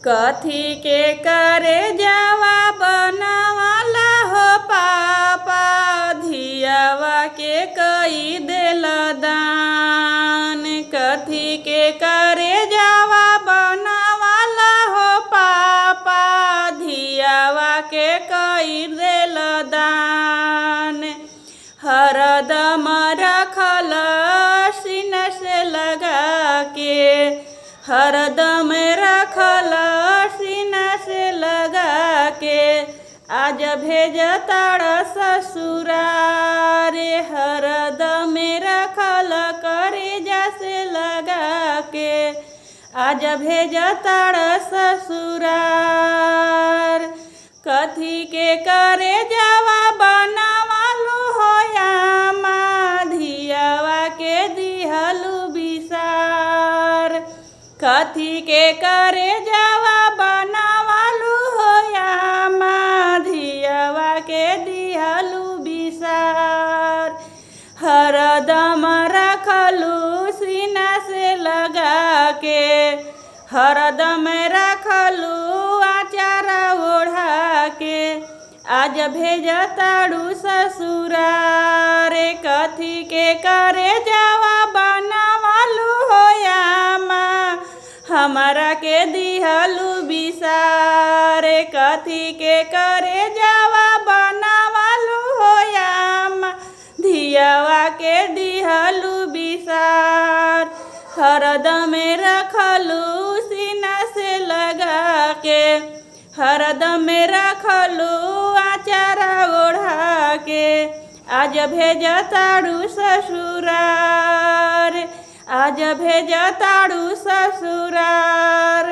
कथी के करे जावा बनावाला हो पापा, धियावा के कई देल दान। कथी के करे जावा बनावाला हो पापा, धियावा के कई देल दान। हरदम रखल सीना से लगा के, हरदम रखल सीना से लगा के, आज भेज ताड़ ससुरारे। हरदम रखल करेजा से लगा के, आज भेज ताड़ ससुरार। कथी के करे जावा बनावालू हो यामा, धियावा के दिहलू बिसार। कथी के करे जावा बनावालू हो यामा, धियावा के दिहलू बिसार। हरदम रखलू सीना से लगा के, हरदम रखलू आचार ओढ़ा के, आज भेज ताड़ू ससुरारे। कथी के करे जावा बनावालू हो यामा, हमारा के दिहलू बिसारे। कथी के करे जावा बनावालू हो यामा, धियावा के दिहलू बिसार। हरदम रखलू सीना से लगा के, हरदम रखलू आचार ओढ़ा के, आज भेज ताड़ू ससुरार, आज भेज ताड़ू ससुरार।